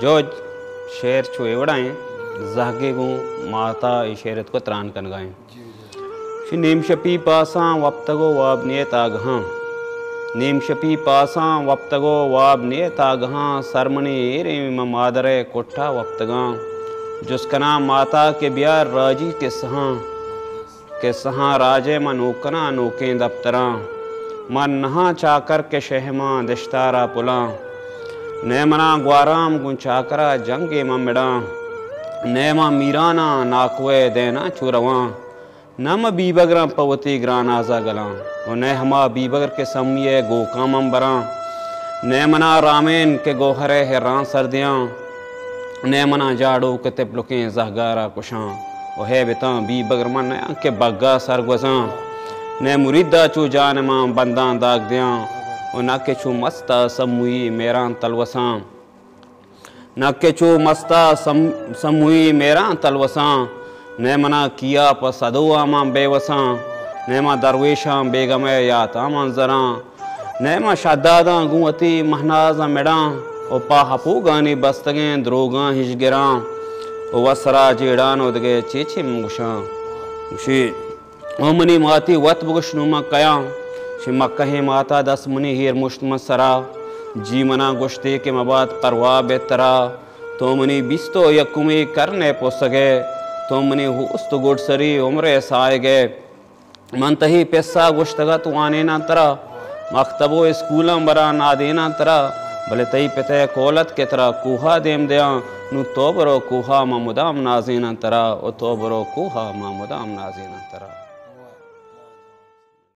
جوج شعر چو اے وڑا ایں، زہگے گوں ماتا اے شعر اتکو تران کنگا ایں۔ شی نیم شپی پاساں وپتگ و واب نیت آگہاں۔ نیم شپی پاساں وپتگ و واب نیت آگہاں، سر منی ایریں من مادرئے کٹا وپتگاں۔ جست کناں ماتا کہ بیار راجی قصہاں۔ قصہاں راجے من نوک کناں نوکیں دپتراں۔ من نہاں چاکر کہ شہماں دشتارا پلاں۔ نئے منا گوارام گوں چاکرا جنگے من مڑاں۔ نئے من میراناں ناکوئے دیناں چو رواں۔ نہ من بیبگراں پہ وتی گرانازا گلاں۔ و نئے ہما بیبگر کہ سمیئے گوکاں من براں۔ نئے منا رامین کہ گوہرئے ہراں سر دیاں۔ نئے منا جاڑو کہ تپلکیں زہگارا کشاں۔ و ہے بتاں بیبگر من نیاں کہ بگا سرگوزاں۔ نئے مریدا چو جان من بنداں داگ دیاں۔ و نہ کہ چو مستا سموئی میران تلوساں۔ نہ کہ چو مستا سم-، سموئی میران تلوساں۔ نئے منا کیا پہ سدو آمان بے وساں۔ نئے ما درویشاں بیگمئے یاتاں من زراں۔ نئے ما شہداداں گوں وتی مہنازاں مڑاں۔ و پہ ہپوگانی بستگیں دروگاں ہشگراں۔ و وسرا جیڑان و دگہ چے چے من گوشاں۔ گوشی، او منی ماتی وت بگوش نوں من کیاں۔ شی مکہیں ماتا دست منی ہیر مشت من سرا۔ جی منا گوشتے کہ مبات پرواہ بہ ترا۔ تو منی بیست و یکمی کرنئے پسگئے۔ تو منی ہوست و گڈسری عمرئے ساہگئے۔ من تئی پسا گوشتگ ات وانیناں ترا، مکتب و اسکولاں براں نادیناں ترا، بلے تئی پتئے کول ات کہ ترا کوہا دیم دیاں، نوں تو برو کوہا ما مدام نازیناں ترا، و تو برو کوہا ما مدام نازیناں ترا۔